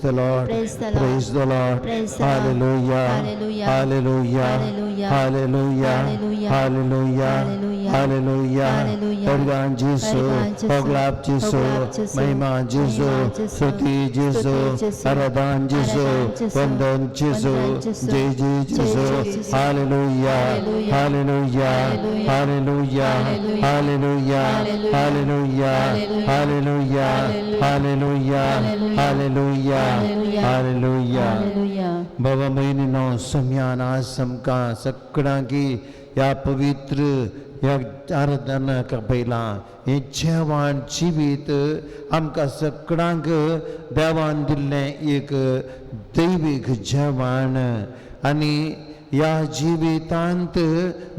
the Lord. Praise the Lord. Praise the Lord. Praise the Lord. Hallelujah. Hallelujah. Hallelujah. Hallelujah. Hallelujah. Hallelujah. Hallelujah. Hallelujah. Hallelujah. Hallelujah. Organ Jesu, Organ Jesu, Oglap Jesu, Oglap Jesu, Mahima Jesu, Mahima Jesu, Stuti Jesu, Stuti Jesu, Aradhan Jesu, Aradhan Jesu, Vandan Jesu, Vandan Jesu, Jai Jai Jai Jesu, Jai Jesu. Hallelujah, Hallelujah. Hallelujah, Hallelujah, Hallelujah. Hallelujah, Hallelujah, Hallelujah. Hallelujah, Hallelujah, Hallelujah. Hallelujah, Hallelujah. Hallelujah. बाबा भयणीनो सम्यान आज आमकां सगळ्यांकी ह्या पवित्र ह्या आराधनाक पयलां हें जेवण जिवीत आमकां सगळ्यांक देवान दिल्लें एक दैवीक जेवण आनी ह्या जिवितांत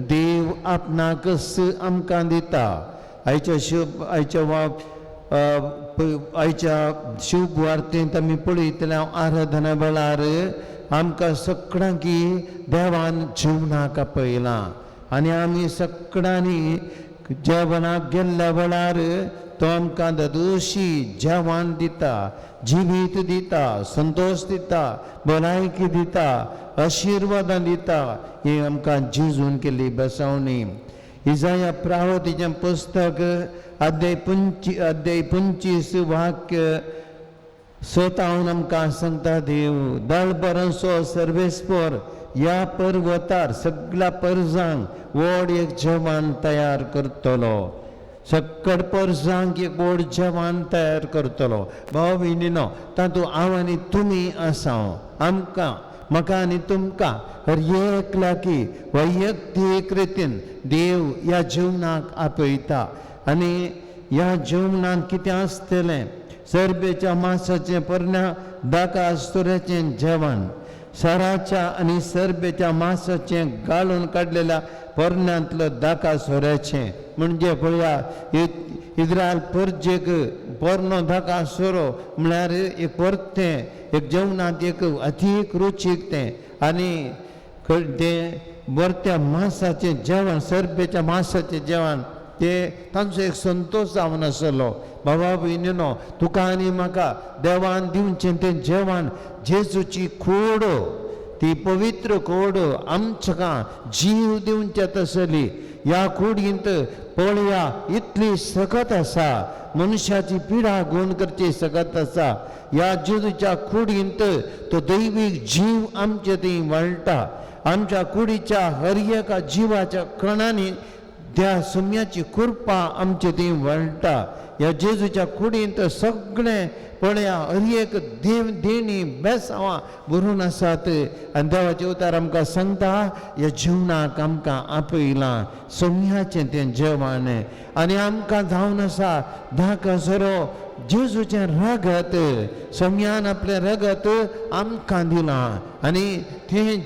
देव आपणाकच आमकां दिता. आयच्या शिव आयच्या वा आयच्या शिववार्तेंत आमी पळयतले आराधना वेळार आमकां सगळ्यांकी देवान जेवणाक आपयलां आनी आमी सगळ्यांनी जेवणाक गेल्ल्या वेळार तो आमकां ददोशी जेवण दिता, जिवीत दिता, संतोश दिता, भलायकी दिता, आशिर्वादां दिता. ही आमकां जेजून केल्ली बसवणी. इजाया प्रावतीचें पुस्तक अध्याय 25 वाक्य 7 आमकां सांगता देव दळबरांचो सर्वेस्पर ह्या पर्वतार सगळ्या परजांक व्हड एक जेवण तयार करतलो. सकड परजांक एक व्हड जेवण तयार करतलो. भाव भयणीनो, तातूंत हांव आनी तुमी आसा. आमकां, म्हाका आनी तुमकां हर एकल्याकी वैयक्तीक रितीन देव ह्या जेवणाक आपयता. आनी ह्या जेवणांत कितें आसतलें? सरबेच्या मासाचें परण्या दाका आस्तोऱ्याचें जेवण, सराच्या आनी सरबेच्या मासाचें गाळून काडलेल्या परण्यांतलो दाका सोऱ्याचें. म्हणजे पळया इज्रायल परजेक पोरनो दाका सोरो म्हळ्यार एक परतें एक जेवणांत एक अतीक रुचीक तें. आनी तें बरत्या मासाचें जेवण, सरबेच्या मासाचें जेवण, ते तांचो एक संतोश जावन आसलो. बाबा भयणीनो, तुका आनी म्हाका देवान दिवचें तें जेवण जेजूची कूड, ती पवित्र कूड आमकां जीव दिवचे तसली. ह्या कुडींत पळया इतली सकत आसा, मनशाची पिडा गुण करची सकत आसा. ह्या जेजूच्या कुडींत तो दैवीक जीव आमचे थंय वळटा. आमच्या कुडीच्या हर एका जिवाच्या कणांनी त्या सुम्याची कृपा आमचे थंय वळटा. ह्या जेजूच्या कुडींत सगळें पळया हर एक देव देणी बेसांवां भरून आसात. आनी देवाचें उतार आमकां सांगता ह्या जेवणाक आमकां आपयलां सोम्याचें तें जेवण. आनी आमकां जावन आसा धाका सोरो जेजूचें रगत, सोम्यान आपलें रगत आमकां दिलां. आनी तें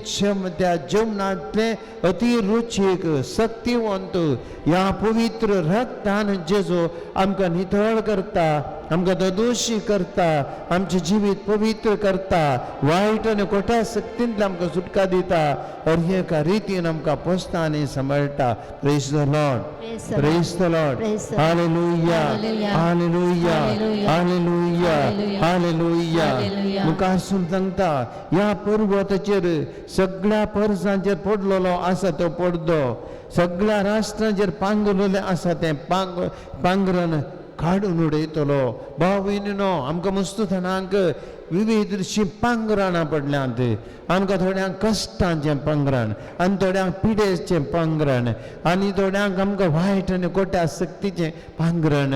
त्या जेवणांतलें अती रुचीक शक्तिवंत ह्या पवित्र रगतान जेजू आमकां नितळ करता, आमकां ददोशी करता, आमचें जिवीत पवित्र करता, वायट आनी खोट्या शक्तींतल्यान आमकां सुटका दिता. हर एका रितीन आमकां पोसता आनी सांबाळटा. Praise the Lord. Praise the Lord. Hallelujah. Hallelujah. Hallelujah. Hallelujah. मुखारसून सांगता ह्या पर्वताचेर सगळ्या परसांचेर पडलेलो आसा तो पडदो, सगळ्या राष्ट्रांचेर पांगुरलेलें आसा तें पांगरण काडून उडयतलो. भाव भयणीनो, आमकां मस्त जाणांक विविध पांगराणां पडल्यांत. आमकां थोड्यांक कश्टांचें पांगरण आनी थोड्यांक पिडेचें पांगरण आनी थोड्यांक आमकां वायट आनी खोट्या शक्तीचें पांगरण.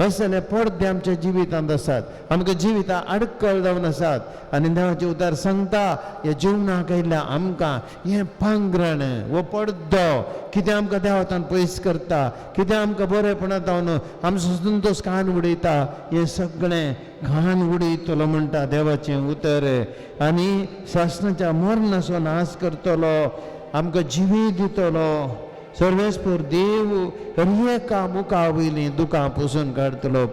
असले पडदे आमच्या जिवितांत आसात, आमकां जिवितां आडखळ जावन आसात. आनी देवाचें उतार सांगता ह्या जेवणाक आयिल्ल्या आमकां हें पांगरण हो पडदो कितें आमकां देवातान पयस करता, कितें आमकां बरेपणा जावन आमचो संतोश कान उडयता, हें सगळें घाण उडयतलो म्हणटा देवाचें उतर. आनी सासणाच्या मरणाचो नाश करतलो, आमकां जिवीत दितलो. सर्वेस्पर देव हर एका मुखा वयलीं दुकां पुसून काडटलो.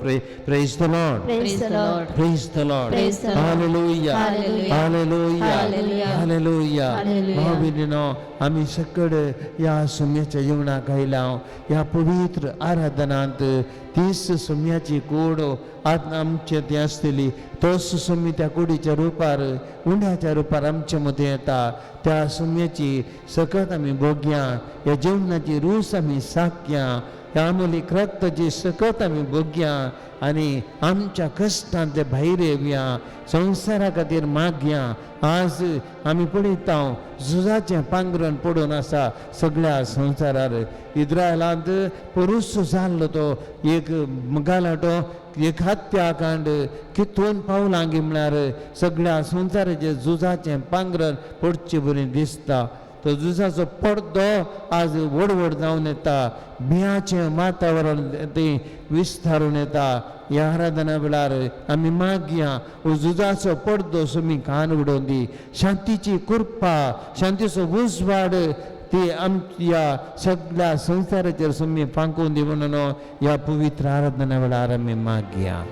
Praise the Lord. Praise the Lord. Praise the Lord. Praise the Lord. Hallelujah. Hallelujah. Hallelujah. Hallelujah. Hallelujah. भाव भयणीनो, आमी सकड ह्या सुम्याच्या जेवणाक आयल्या. ह्या पवित्र आराधनांत तीच सुम्याची कूड आतां आमचे ती आसतली. तोच सुमी त्या कुडीच्या रुपार उंड्याच्या रुपार आमचे मदीं येता. त्या सुम्याची सकत आमी भोगया, ह्या जेवणाची रूच आमी साकया, ह्या आमोलीक रक्ताची सकत आमी भोगया आनी आमच्या कश्टांतले भायर येवया, संवसारा खातीर मागया. आज आमी पळयता झुजाचें पांगरण पडून आसा सगळ्या संवसारार. इस्रायलांत पुरूस जाल्लो तो एक गलाटो, एक हत्याकांड कितून पावलां म्हळ्यार सगळ्या संवसाराचें झुजाचें पांगरण पडचे बरें दिसता. तो झुजाचो पडदो आज व्हड व्हड जावन येता, भियाचें वातावरण तें विस्तारून येता. ह्या आराधना वेळार आमी मागया झुजाचो पडदो सुमी कान उडोवन दी, शांतीची कृपा, शांतीचो उजवाड ती आमच्या सगळ्या संवसाराचेर सुमी फांकून दी म्हणून ह्या पवित्र आराधना वेळार आमी मागया.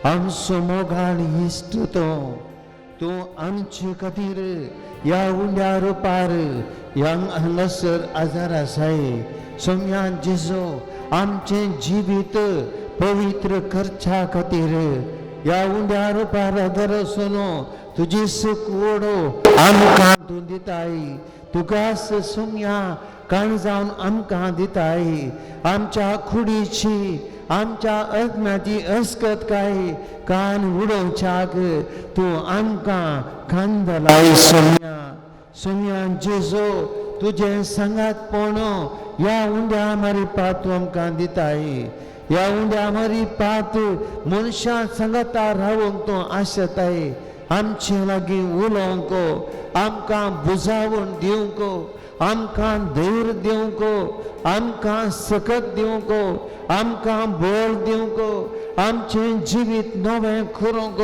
आमचो मोगाळ इश्ट तो तूं आमचे खातीर ह्या उंड्या रुपार ह्या हांगासर आजार आसाय. सोम्या जेजू आमचें जिवीत पवित्र करच्या खातीर ह्या उंड्या रुपार आदार आसून तुजी सुख ओडो आमकां तूं दिताय. तुका सोम्या काण जावन आमकां दिताय. आमच्या कुडीची आमच्या आत्म्याची अस्कत काय कान उडोवच्याक तूं आमकां कान दलाय. सोम्या सोम्या जेजू तुजें सांगातपण ह्या उंड्या मारिपात तूं आमकां दिताय. ह्या उंड्या मारिपात मनशां सांगाता रावंक तूं आशेताय. आमचे लागीं उलोवंक, आमकां बुजावण दिवंक, आमकां धैर्य दिवंक, आमकां सकत दिवंक, आमकां बळ दिवंक, आमचें जिवीत नवें करूंक,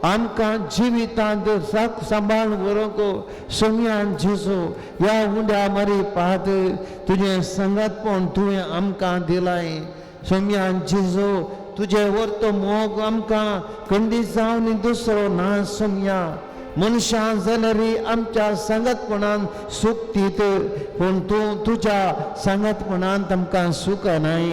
आमकां जिवितांत सांबाळ व्हरूंक सोम्यान जेजू ह्या उंड्या मारी पात तुजें संगतपण तुवें आमकां दिलाय। सोम्यान जेजू तुजें वर्तो मोग आमकां खंडीत जावन दुसरो ना सोम्या। मनशां जाल्यार आमच्या सांगतपणान सूख दीत, पूण तूं तुज्या सांगतपणान आमकां सूख नाय।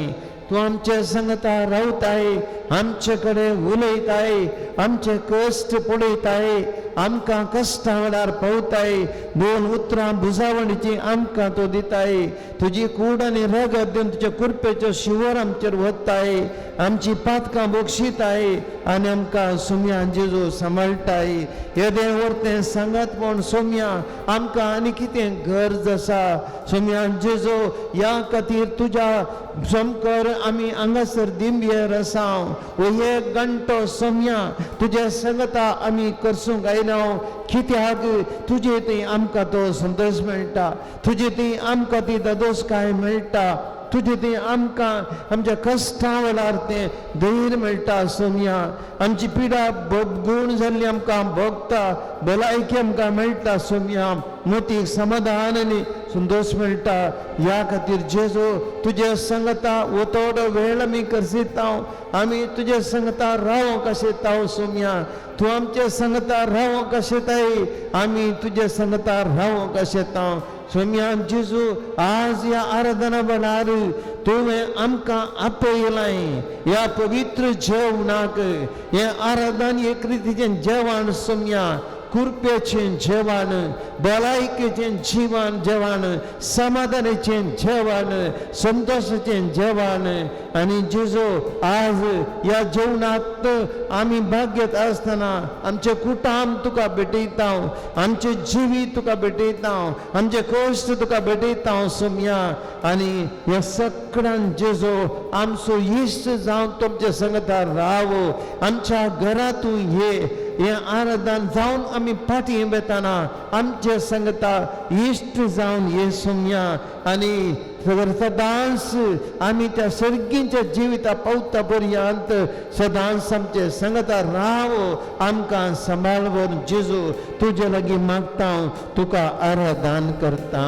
तूं आमचे संगता रावताय, आमचे कडेन उलयताय, आमचे कश्ट पळयताय, आमकां कश्टां वेळार पावताय, दोन उतरां बुजावणीची आमकां तूं दिताय। तुजी कूड आनी रगत दिवन तुजे कुरपेच्यो शिवर आमचेर वताय, आमची पातकां बक्षिताय आनी आमकां सोम्या जेजू सांबाळटाय। येदें वर्तें सांगातपण सोम्या आमकां आनी कितें गरज आसा सोम्या जेजू? ह्या खातीर तुज्या समकर आमी हांगासर दिंबयेर आसा। हो एक घंटो सोम्या तुज्या संगता आमी करसूंक आयल्या, कित्याक तुजे थंय आमकां तो संतोश मेळटा, तुजे थंय आमकां ती दादोसकाय मेळटा, तुजे थंय आमकां आमच्या कश्टां वेळार तें धैर्य मेळटा सोम्या। आमची पिडा गूण जाल्ली आमकां भोगता, भलायकी आमकां मेळटा सोम्या, मोतीक समाधान आनी संतोश मेळटा। ह्या खातीर जेजू तुजे संगता हो थोडो वेळ आमी करसिता, आमी तुजे संगता रावोंक आशेता सोम्या। तूं आमचे संगता रावोंक आशेताय, आमी तुजे संगता रावोंक आशेता सोम्या। जेजू आज ह्या आराधना वेळार तुवें आमकां आपयलाय ह्या पवित्र जेवणाक। हें आराधन एक रितीचें जेवण सोम्या, कुरपेचें जेवण, भलायकेचें जिवन जेवण, समाधानाचें जेवण, संतोशाचें जेवण। आनी जेजू आज ह्या जेवणांत आमी भाग घेत आसतना आमचें कुटाम तुका भेटयता, आमचें जिवीत तुका भेटयता, आमचें कश्ट तुका भेटयता सोम्या। आनी ह्या सगळ्यान जेजू आमचो इश्ट जावन तुमच्या संगता राव, आमच्या घरांतूं ये। हें आराधन जावन आमी फाटीं वेतना आमचे संगता इश्ट जावन ये सोम्या। आनी सदांच आमी त्या सर्गींच्या जिविता पावता पर्यंत सदांच आमचे संगता राव, आमकां सांबाळ व्हर जेजू तुजे लागीं मागता, तुका आराधन करता।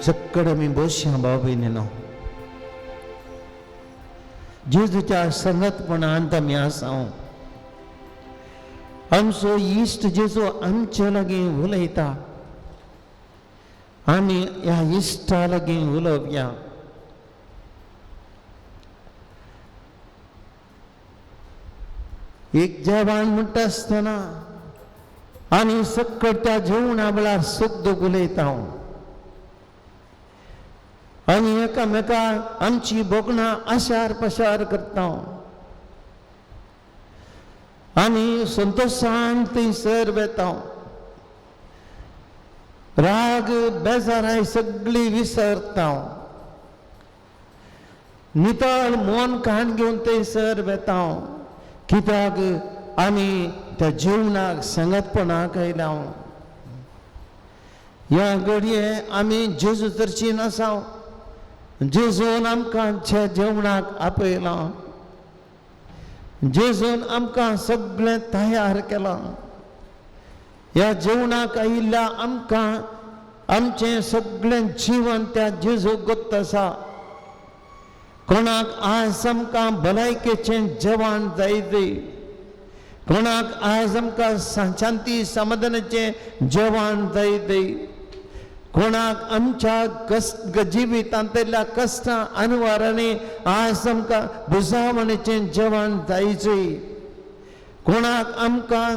सगळे आमी बसया भाव भयणीनो, जेजूच्या संगतपणांत आमी आसा। आमचो इश्ट जेजू आमचे लागीं उलयता, आमी ह्या इश्टा लागीं उलोवया। एक जेवण म्हणटा आसतना आमी सकट त्या जेवणा वेळार सुख दूख उलयता आनी एकामेका आमची भोगणां आशार पशार करता आनी संतोशान थंयसर वेता। राग बेजाराय सगळी विसरता, नितळ मन कान घेवन थंयसर वेता, कित्याक आमी त्या जेवणाक सांगातपणाक आयल्या. ह्या घडये आमी जेजू चर्चीन आसा, जेजून आमकां जेवणाक आपयलां, जेजून आमकां सगळें तयार केलां. ह्या जेवणाक आयिल्ल्या आमकां आमचें सगळें जिवन त्या जेजूक गोत्त आसा. कोणाक आज आमकां भलायकेचें जेवण जाय, कोणाक आज आमकां शांती समाधानाचें जेवण जाय, कोणाक आमच्या जिवितांतल्या कश्टां अनवारांनी आज आमकां बुजावणेचें जेवण जायचें, कोणाक आमकां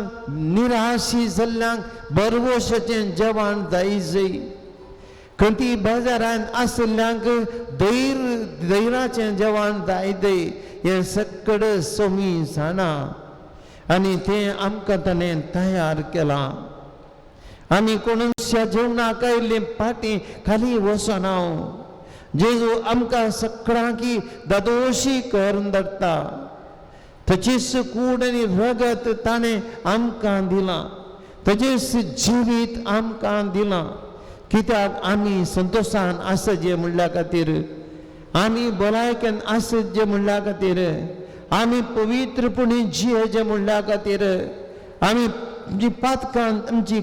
निराशी जाल्ल्यांक बरवशाचें जेवण जायचें, खंती बाजारांत आशिल्ल्यांक धैर्याचें जेवण जाय. हें सगळें सोमी जाणा आनी तें आमकां ताणें तयार केलां. आमी कोणूच्या जेवणाक आयिल्ली पाटी खाली वचना. जेजू आमकां सगळ्यांकी दादोशी करून धाडटा. तचीच कूड आनी रगत ताणें आमकां दिलां, तचेच जिवीत आमकां दिलां. कित्याक आमी संतोशान आसचे म्हणल्या खातीर, आमी भलायकेन आसचे म्हणल्या खातीर, आमी पवित्रपणी जियेचे म्हणल्या खातीर, आमी जी पातकां आमची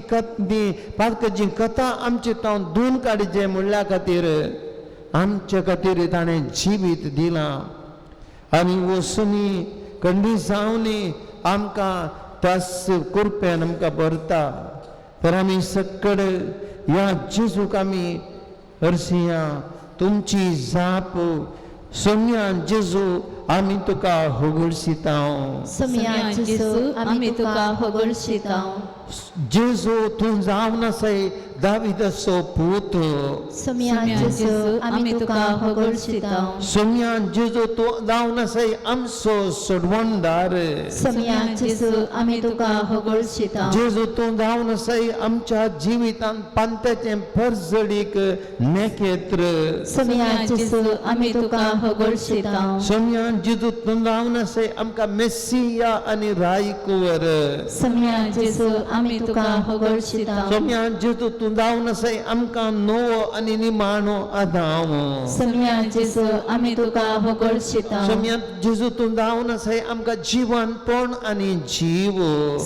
पातकाची कथा आमची तावन धुवन काडचे म्हणल्या खातीर आमचे खातीर ताणें जिवीत दिलां. आनी वसुनी कंडिसांवनी आमकां त्याच कुरप्यान आमकां भरता. तर आमी सगळे ह्या जेजूक आमी हरसिया तुमची जाप सोम्या जेजू आमी तुका होगळशिता. सोम्या जेजू आमी तुका होगळशिता. जेजू तूं जावन आसाय दाविदाचो पूत. सोम्या जेजू आमी तुका होगळशिता. सोम्या जेजू तूं जावन आसाय आमचो सोडवणदार. सोम्या जेजू आमी तुका होगळशिता. जेजू तूं जावन आसाय आमच्या जिवितांत पांत्याचें परजळीक नेकेत्र. सोम्या जेजू आमी तुका होगळशिता. सोम्या जेजू तूं जावन आसाय आमकां मेस्सिया आनी रायकुवर. सोम्या जेजू आमी तुका होगळशिता. सोम्या जेजू तूं जावन आसाय आमकां नवो आनी निमाणो आदाव. सोम्या जेजू आमी तुका होगळशिता. सोम्या जेजू तूं जावन आसाय आमकां जिवनपण आनी जीव.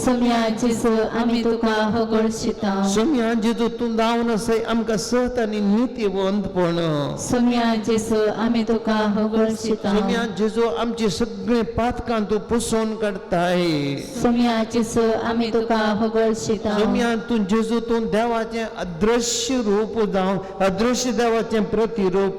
सोम्या जेजू आमी तुका होगळशिता. सोम्या जेजू तूं जावन आसाय आमकां सत आनी नितीवंतपण. सोम्या जेजू आमी तुका होगळशिता. सोम्या जेजू आमची सगळीं पातकां तूं पुसोवन काडटाय. सोम्या जेजू आमी तुका होगळशिता. सोम्या तूं जेजू तूं देवाचें अदृश्य रूप जावन अदृश्य देवाचें प्रतिरूप.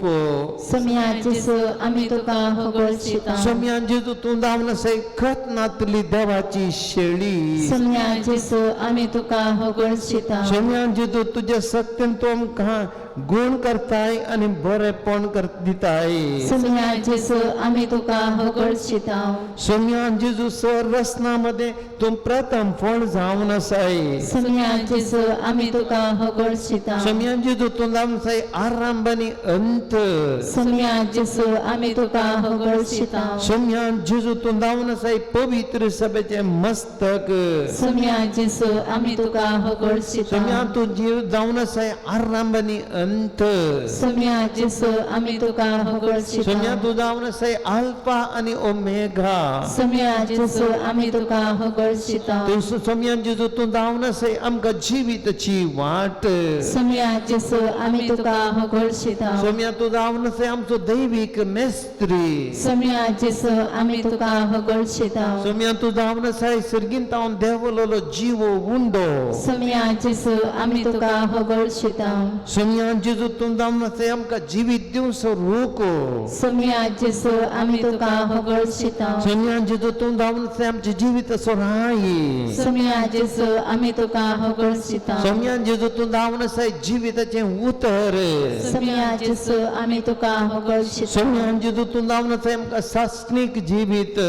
सोम्या जेजू आमी तुका होगळशिता. सोम्या जेजू तूं जावन आसाय खत नातली देवाची शेळी. सोम्या जेजू आमी तुका होगळशिता. सोम्या जेजू तुज्या शक्तीन तूं आमकां गुण करताय आनी बरेपण दिताय. सोम्या जेजू आमी तुका होगळशिता. सोम्या जेजू सर रचना मध्ये तूं प्रथम फळ जावन आसाय. सोम्या जेजू आमी तुका होगळशिता. सोम्या जेजू तूं जावन आसाय आरंभ आनी अंत. सोम्या जेजू आमी तुका होगळशिता. सोम्या जेजू तूं जावन आसाय पवित्र सभेचें मस्तक. सोम्या जेजू आमी तुका होगळशिता. सोम्या तूं जीव जावन आसाय आरंभ आनी अंत. सोम्या जेजू आमी तुका होगळशिता. सोम्या तूं जावन आसाय आल्फा आनी ओमेगा. सोम्या जेजू आमी तुका होगळशिता. सोम्या जेजू तूं जावन आसाय आमकां जिविताची वाट. सोम्या जेजू आमी तुका होगळशिता. सोम्या तूं जावन आसाय आमचो दैवीक मेस्त्री. सोम्या जेजू आमी तुका होगळशिता. सोम्या तूं जावन आसाय सर्गींतावन देंवलोलो जीव उंडो. सोम्या जेजू आमी तुका होगळशिता. सोम्या जेजू तूं जावन आसाय आमकां जिवीत दिवचो रूख. सोम्या जेजू आमी तुका होगळशिता. सोम्या जेजू तूं जावन आसाय आमच्या जिविताचो राय. सोम्या जेजू आमी तुका होगळशिता. सोम्या जेजू तूं जावन आसाय जिविताचें उतर. सोम्या जेजू आमी तुका होगळशिता. सोम्या जेजू तूं जावन आसाय आमकां सासणीक जिवीत.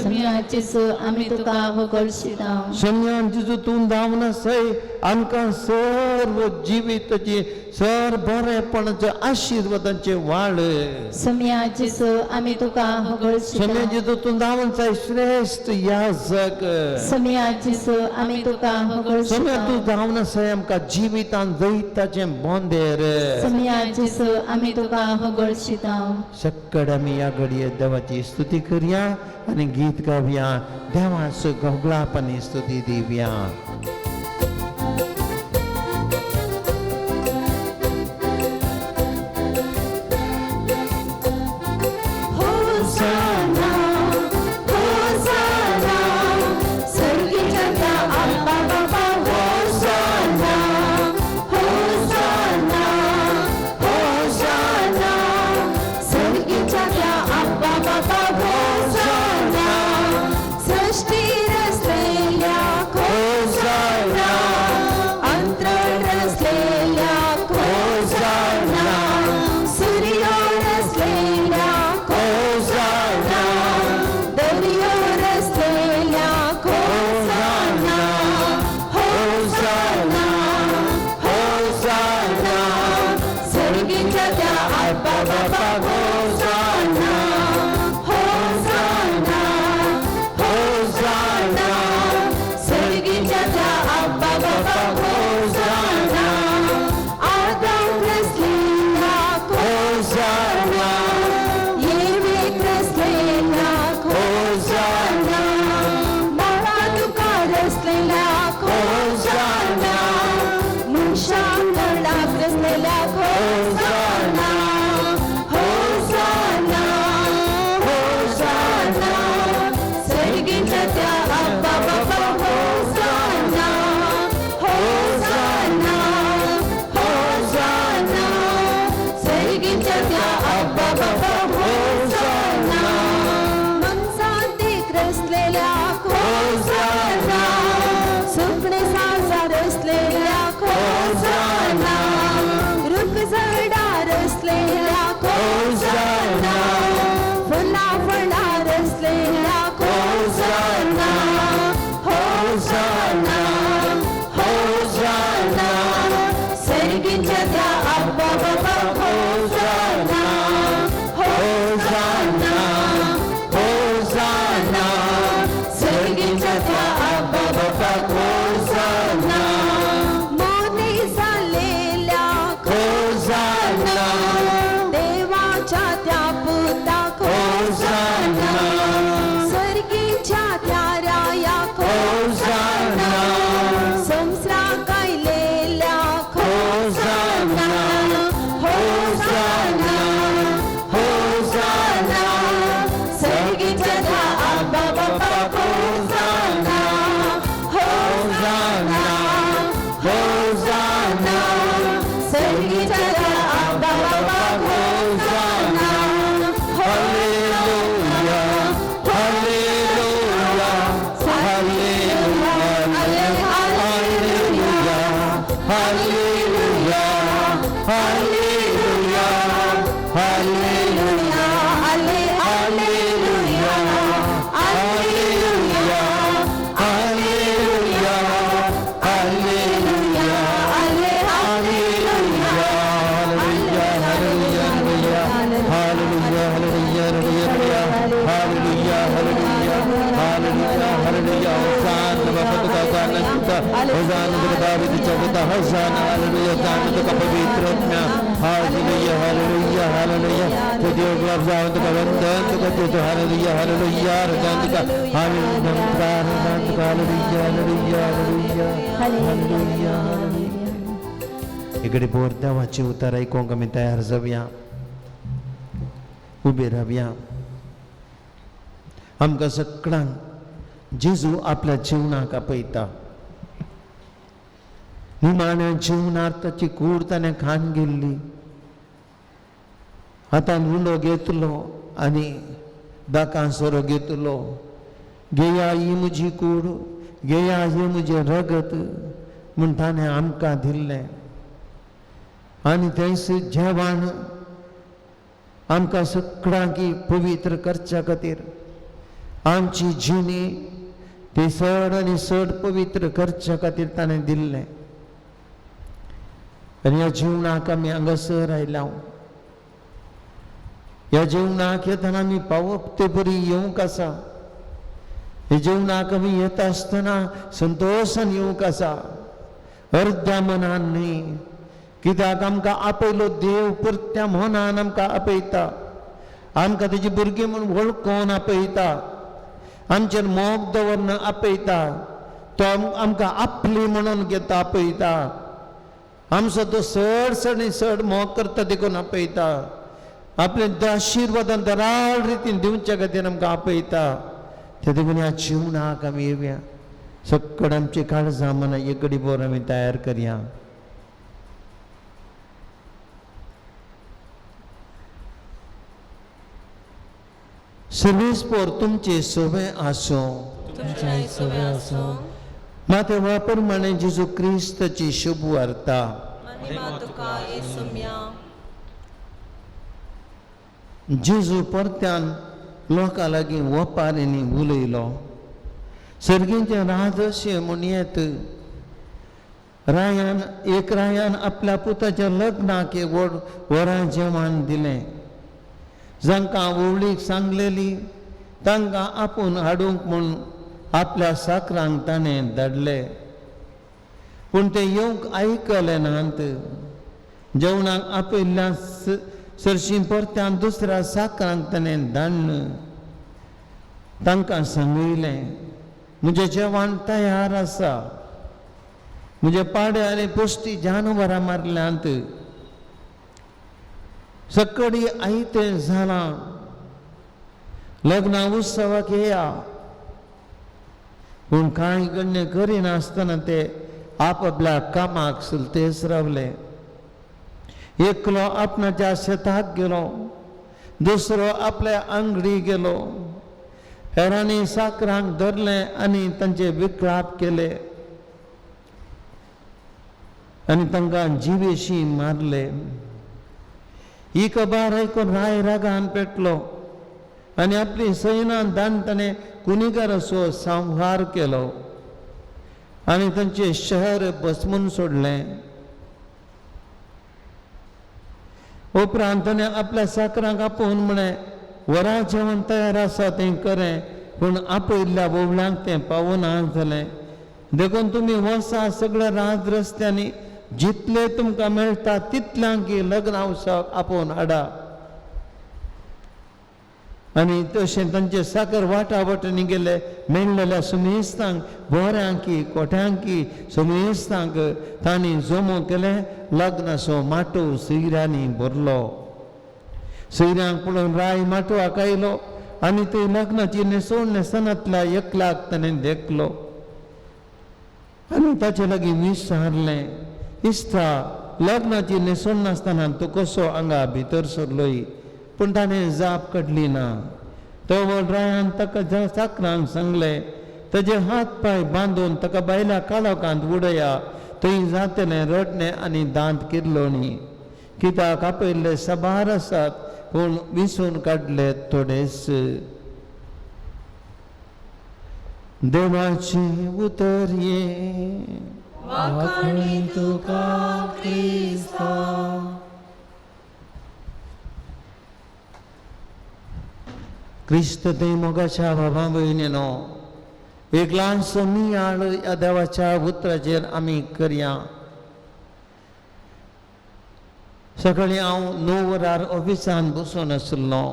सोम्या जेजू आमी तुका होगळशिता. सोम्या जेजू तूं जावन आसाय आमकां सर्व जिविताची सर बरेपणाचे आशिर्वादांचे वाळ. सोमया जेजू आमी तुका होगळशिता. सोम्या जेजू तूं जावन जाय श्रेश्ठ याजक. सोमया जेजू आमी तुका सोम्या होगळशिता. तूं जावन आसाय आमकां जिवितान जैताचें बोंदेर. सोमया जेजू आमी तुका होगळशिता. सक्कड आमी ह्या घडये देवाची स्तुती करया आनी गीत गावया, देवाचो गवगळाप आनी स्तुती दिवया. होसाना होसाना स्वर्गीच्या त्या आप्पा बापा होसाना होसाना होसाना स्वर्गीच्या त्या आप्पा बापा होसाना सृष्टी रचलेल्या होसाना अंतराळ रचलेल्या होसाना सूर्य रचलेल्या होसाना दर्यो रचलेल्या होसाना होसाना होसाना स्वर्गीच्या त्या आप्पा बापा होसाना होसाना होसाना स्वर्गीच्या त्या आप्पा बापा होसाना आदाम रचलेला होसाना येवेक रचलेला होसाना माळा तुका रचलेला होसाना मनशां तोंडाक रचलेला होसाना होसाना होसाना स्वर्गीच्या त्या आप्पा बापा होसाना होसाना होसाना स्वर्गीच्या त्या आप्पा बापा होसाना मनसांतीक रचलेल्या होसाना सुकणे साजा रचलेल्या होसाना रुख झाडा रचलेल्या होसाना फुला फळा रचलेल्या होसाना होसाना होसाना स्वर्गीच्या त्या आप्पा बापा होसाना होसाना होसाना स्वर्गीच्या त्या आप्पा बापा होसाना मोनी झालेल्या होसाना देवाच्या त्या पुता होसाना स्वर्गीच्या त्या राया होसाना संसरा गायलेल्या होसाना होसाना होसाना स्वर्गीच्या त्या आप्पा बापा होसाना होसाना होसाना स्वर्गीच्या त्या आप्पा बापा होसाना. Hallelujah, hallelujah, hallelujah, hallelujah, hallelujah, hallelujah, hallelujah, hallelujah, hallelujah, hallelujah, hallelujah, hallelujah, hallelujah, hallelujah, hallelujah, hallelujah, hallelujah, hosanna, बापा तुका होसाना तुका, होसाना तुका दावीदाच्या पुता, होसाना, हालेलुया, होसाना तुका पवित्र आत्म्या, हालेलुया, हालेलुया, हालेलुया, तुझे उपलब्ध जाऊन तुका वंदन तुका देतो, हालेलुया, हालेलुया, होसाना तुका, हालेलुया, होसाना तुका, hallelujah, hallelujah, hallelujah, hallelujah, hallelujah. इकडे बोर देवाचे उतार ऐकूंक आमी तयार जावया, उबे रावया. आमकां सगळ्यांक जेजू आपल्या जिवनाक आपयता. निमाण्या जिवनार ताची कूड ताणें खान गेल्ली, हातान उंडो घेतलो आनी दाकां सोरो घेतलो. घेया ही म्हजी कूड, घेया ही म्हजें रगत म्हूण ताणें आमकां दिल्लें. आनी थंयस जेवण आमकां सगळ्यांक पवित्र करच्या खातीर आमची जिणी ती चड आनी चड पवित्र करच्या खातीर ताणें दिल्लें. आनी ह्या जिवनाक आमी हांगासर आयल्या. ह्या जेवणाक येतना आमी पावप ते बरी येवंक आसा. हे जेवणाक आमी येता आसतना संतोशान येवंक आसा, अर्द्या मनान न्ही. कित्याक आमकां आपयलो देव परत्या मनान आमकां आपयता, आमकां तेजी भुरगीं म्हूण वळखून आपयता, आमचेर मोग दवरन आपयता, तो आमकां आपली म्हणून घेता आपयता, आमचो तो चड चड आनी चड मोग करता देखून आपयता, आपले आशिर्वादान दराळ रितीन दिवच्या खातीर आमकां आपयता. ते देखून ह्या जिवनाक आमी येवया, सगळें आमची काळजां मनां एक बोर आमी तयार करया. सर्वेस्पोर तुमचे सवे आसूं. माते वा प्रमाणे जेजू क्रिस्ताची शुभ वार्ता. जेजू परत्यान लोकां लागीं वपारींनी उलयलो. सर्गीचें राज अशें म्हूण येत, रायान एक रायान आपल्या पुताच्या लग्नाक एक व्हड वरां जेवण दिलें. जांकां व्हवळीक सांगलेली तांकां आपूण हाडूंक म्हूण आपल्या साकरांक ताणें धाडले, पूण ते येवंक आयकले नात. जेवणाक आपयल्ल्या सरशीं परत्यान दुसऱ्या साकरांक ताणें धाडन तांकां सांगयलें, म्हजें जेवण तयार आसा, म्हजे पाडे आनी पोश्टी जानवरां मारल्यांत, सकाळी आयतें जालां, लग्ना उत्सवाक येया. पूण कांय गण्य करिनासतना ते आपआपल्या कामाक सुलतेस रावले. एकलो आपणाच्या शेताक गेलो, दुसरो आपल्या आंगडी गेलो, हेरांनी साकरांक धरलें आनी तांचे विकळाप केले आनी तांकां जिवेशी मारले. ही खबर आयकून राय रागान पेटलो आनी आपली सैनां दान ताणें कुनिगाराचो संहार केलो आनी तांचें शहर भस्मून सोडलें. उपरांत ताणें आपल्या साकरांक आपोवन म्हळें, वरां जेवण तयार आसा तें करें, पूण आपयल्ल्या वोवळ्यांक तें पावना जालें. देखून तुमी वसा सगळ्या राज रस्त्यांनी जितले तुमकां मेळटा तितल्यांक लग्न उत्सवाक आपोवन हाडा. आनी तशें तांचे साकर वाटा वाटांनी गेले, मेळ्ळेल्या सुमेस्तांक बोऱ्यांकी कोट्यांकी सुमेस्तांक तांणी जमो केलें. लग्नाचो माटोव सैऱ्यांनी भरलो. सैऱ्यांक पळोवन राय माटवाक आयलो आनी थंय लग्नाची न्हेसवण न्हेसनांतल्या एकल्याक ताणें देखलो आनी ताचे लागीं विचारलें, इश्टा, लग्नाची न्हेसवण नासतना तूं कसो हांगा भितर सरलोय? पूण ताणें जाप काडली ना. तो रायान ताका चाकरांक सांगलें, ताजे हात पांय बांदून ताका बायल्या काळोखांत उडया, थंय जातलें रडणें आनी दांत किर्लोणी. कित्याक आपयल्ले साबार आसात पूण विसून काडले थोडेच. देवाची उतर ये. वाखाणी तुका क्रिस्ता. क्रिस्त ते मोगाच्या बाबा भयणीनो, एक ल्हानसो नियाळ ह्या देवाच्या उतराचेर आमी करया. सकाळीं हांव 9 वरार ऑफिसान बसून आशिल्लो.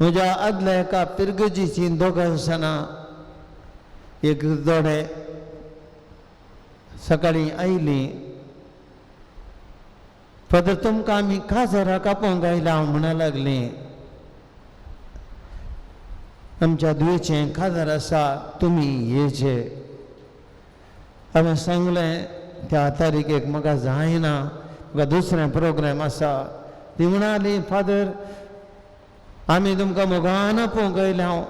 म्हज्या आदल्या एका पिरगजीची दोगां जाणां एक जोडे सकाळीं आयलीं. फादर, तुमकां आमी काजाराक आपोवंक आयला म्हणा लागलीं. आमच्या दुयेचें काजार आसा, तुमी येचे. हांवें सांगलें त्या तारखेक म्हाका जायना, म्हाका दुसरें प्रोग्राम आसा. ती म्हणाली, फादर, आमी तुमकां मोगान आपोवंक आयल्या, हांव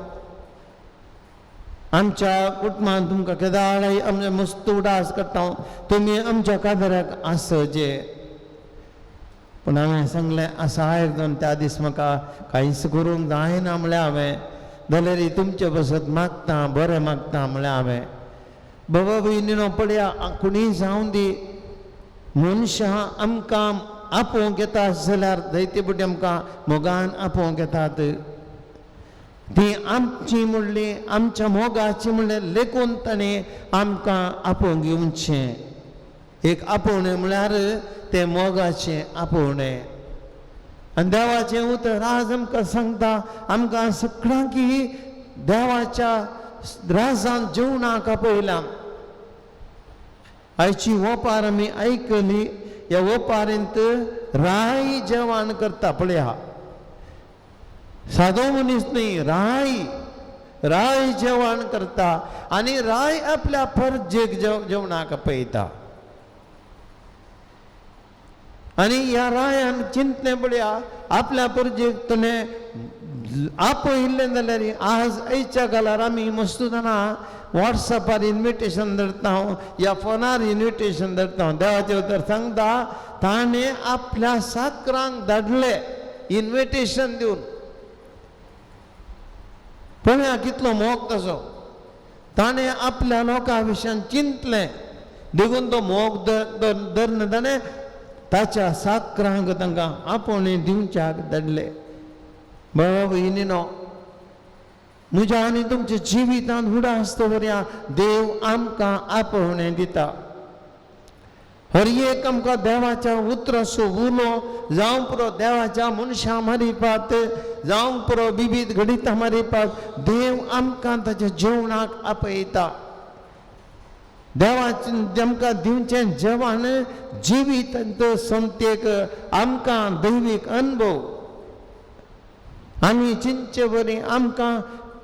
आमच्या कुटुंबान तुमकां केदाळाय आमचे मस्त उडास काडटा, तुमी आमच्या काजाराक आसचे. पूण हांवें सांगलें, आसा एकदम त्या दीस म्हाका कांयच करूंक जायना म्हळ्यार हांवें, जाल्यार तुमचे पासत मागता, बरें मागता म्हळ्यार हांवें. बाबा भयणीनो, पळया, कोणीय जावं दी, मनशां आमकां आपोवंक येता जाल्यार जायते फावटी आमकां मोगान आपोवंक येतात. ती आमची म्हणली आमच्या मोगाची म्हणलें लेखून ताणें आमकां आपोवंक येवचें. एक आपोवणें म्हळ्यार तें मोगाचें आपोवणें. आनी देवाचें उतर आज आमकां सांगता, आमकां सगळ्यांकी देवाच्या राजान जेवणाक आपयलां. आयची ओपार आमी आयकली. ह्या ओपारींत राय जेवण करता. पळया, सादो मनीस न्ही, राय राय जेवण करता आनी राय आपल्या परजेक जेवणाक आपयता. आनी ह्या रायान चिंतलें पळया, आपल्या परजेक तुवें आपयिल्लें जाल्यार आज आयच्या काळार आमी मस्त जाणां वॉट्सॅपार इन्विटेशन धरता या फोनार इन्विटेशन धरता. देवाचें उतर सांगता ताणें आपल्या साकरांक धाडले इन्विटेशन दिवन. पळया कितलो मोग तसो. ताणें आपल्या लोकां विशयान चिंतलें, देखून तो मोग धरून ताणें ताच्या साकरांक तांकां आपोवणें दिवच्याक धाडले. बाबा भयणीनो, म्हज्या आनी तुमच्या जिवितांत उडास दवरया, देव आमकां आपोवणें दिता. हर एक आमकां देवाच्या उतराचो उलो जावं पुरो देवाच्या मनशां मारिपात, जावं पुरो विविध घडितां मारिपात, देव आमकां ताच्या जेवणाक आपयता. देवाचें आमकां दिवचें जेवण जिवीत संतेक आमकां दैवीक अनुभव. आमी चिंतचे बरी आमकां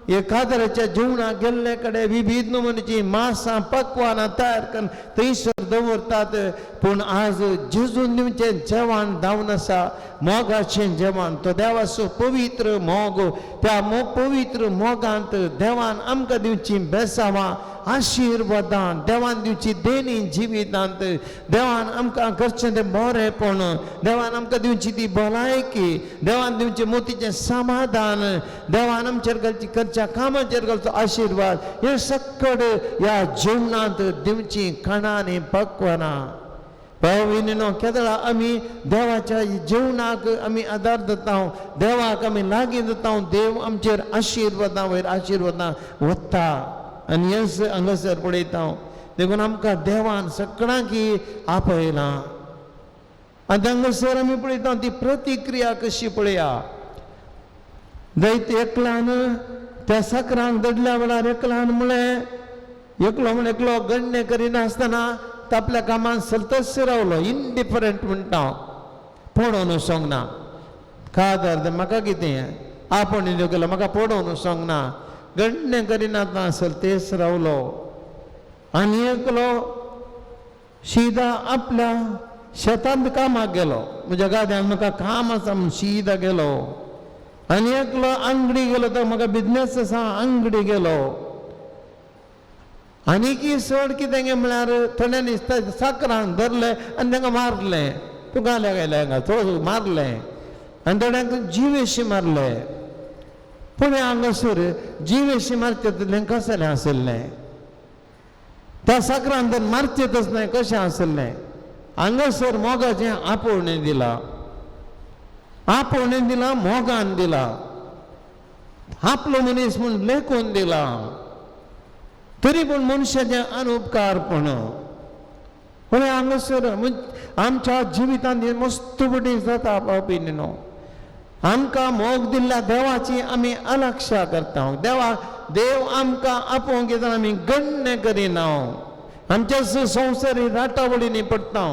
एकादऱ्याच्या जेवणाक गेल्ले कडेन विविध नमुन्याची मासां पकवानां तयार करून थंयसर दवरतात. पूण आज जेजून दिवचें जेवण जावन आसा मोगाचें जेवण. तो देवाचो पवित्र मोग. त्या पवित्र मोगांत देवान आमकां दिवची बेसावां, आशिर्वादां, देवान दिवची देणी जिवितांत, देवान आमकां करचें तें बरेंपण, देवान आमकां दिवची ती भलायकी, देवान दिवचें मोतीचें समाधान, देवान आमचेर घालची करच्या कामाचेर घालचो आशिर्वाद, हें सकड ह्या जेवणांत दिवची खाणां आनी पकवानां. भाव केदळा आमी देवाच्या जेवणाक आमी आदार दिता, देवाक आमी लागीं दिता, देव आमचेर आशिर्वादां वयर आशिर्वादां वता. आनी हेंच हांगासर पळयता. देखून आमकां देवान सगळ्यांकी आपयलां. आनी हांगासर आमी पळयता ती प्रतिक्रिया कशी पळया. जायते एकल्यान त्या सकरांक दडल्या वेळार एकल्यान म्हळें, एकलो म्हण एकलो गण्य करिनासतना आपल्या कामान सलतस रावलो, इनडिफरंट म्हणटा हांव, पडोवन वचोंक ना. कादर म्हाका कितें आपूण केलो म्हाका पडोवन वचोंक ना, गण्य करिनासतना सलतेस रावलो. आनी एकलो शिदा आपल्या शेतांत कामाक गेलो, म्हज्या गाद्यान म्हाका काम आसा म्हूण शिदा गेलो. आनी एकलो आंगडी गेलो, तो म्हाका बिजनेस आसा आंगडी गेलो. आनी की चड कितें गे म्हळ्यार थोड्यांनी साकरांक धरलें आनी तांकां मारलें, तूं घाल्या गेलें हांगा थोडो मारलें, आनी थोड्यांक जिवेशी मारलें. पूण हांगासर जिवेशी मारचें तितलें कसलें आशिल्लें, त्या साकरान तर मारचेंच न्हय कशें आशिल्लें. हांगासर मोगाचें आपोवणें दिलां, आपोवणें दिलां, मोगान दिलां, आपलो मनीस म्हूण लेखून दिलां. तरी पूण मनशाचें अनुपकारपण पूण हांगासर आमच्या जिवितांत हें मस्त फुडें जाता. भाव भयणीनो, आमकां मोग दिल्ल्या देवाची आमी अलक्षा करता. देवा देव आमकां आपोवंक येता आमी गण्य करिना. आमच्या संवसारी राटावळींनी पडटा.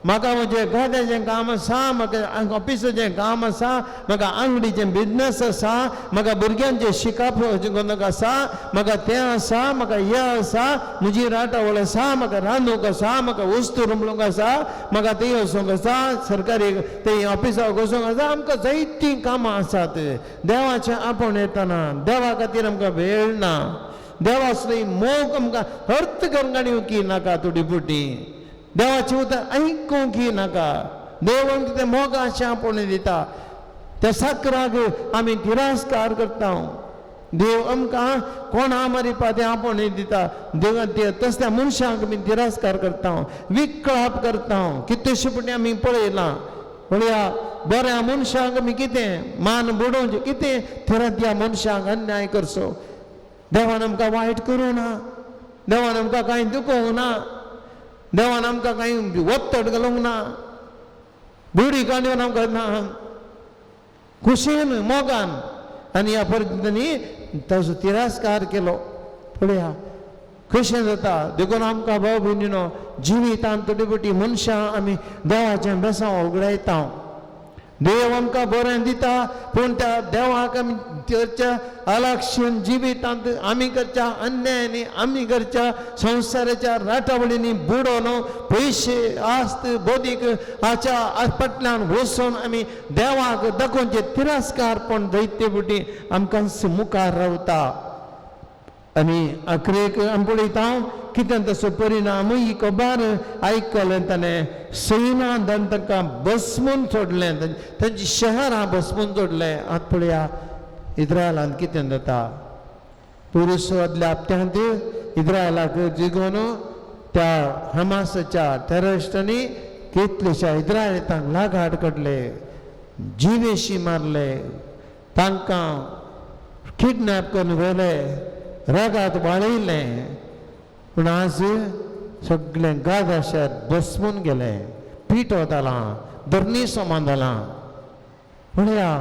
म्हाका म्हजें गाद्याचें काम आसा, म्हाका ऑफिसाचें काम आसा, म्हाका आंगडीचें बिजनस आसा, म्हाका भुरग्यांचें शिकप आसा, म्हाका तें आसा, म्हाका हें आसा, म्हजी राटावळ आसा, म्हाका रांदूंक आसा, म्हाका वस्तू रमलूंक आसा, म्हाका थंय वचूंक आसा, सरकारी थंय ऑफिसाक वचूंक आसा. आमकां जायतीं कामां आसात. देवाचें आपोवणें येतना देवा खातीर आमकां वेळ ना. देवाचो मोग आमकां अर्थ करूंक येवंक नाका. तुटी फुटी देवाचें उतर आयकूंक नाका. देव आमकां तें मोगाचें आपोवणें दिता. त्या साकराक आमी तिरस्कार करता. देव आमकां कोणा मारिपा तें आपोवणें दिता. देव तसल्या मनशांक आमी तिरस्कार करता, विकळाप करता. कितलेशे फावटी आमी पळयलां, पळया बऱ्या मनशांक आमी कितें मान बुडोवचें, कितें थिरांतल्या मनशांक अन्याय करचो. देवान आमकां वायट करूं ना, देवान आमकां कांय दुखोवंक ना, देवान आमकां कांय वत्तड घालूंक ना, बुडी काडून आमकां ना, खुशेन मोगान. आनी ह्या परिस्थितींनी ताजो तिरस्कार केलो. पळया कशें जाता. देखून आमकां भाव भयणीनो जिवितांत थोडी फावटी मनशां आमी देवाचें बेसांव उगडायता. देव आमकां बरें दिता, पूण त्या देवाक आमी करच्या अलक्षण जिवितांत आमी करच्या अन्यायांनी, आमी करच्या संवसाराच्या राटावळींनी बुडोवन पयशे आस्त बदीक हाच्या फाटल्यान वचून आमी देवाक दाखोवचे तिरस्कारपण दैत्य फावटी आमकां मुखार रावता. आनी अखरेक आमी पळयता कितें तसो परिणामूय खबर आयकलें ताणें. सैनान तांकां बसमून सोडलें, तांची शहरां बसमून सोडलें. आतां पळया इस्रायलांत कितें जाता. पुरुष आदल्या हप्त्यांत इस्रायलाक जिगोवन त्या हमासाच्या टेररिस्टांनी कितलेश्या इस्रायलांक लागाड काडले, जिवेशी मारले, तांकां किडनॅप करून व्हेले, रागात वाळयलें. पूण आज सगळें गाजा शहर बसमून गेलें, पिठो जालां, धरणी समान जालां. पळया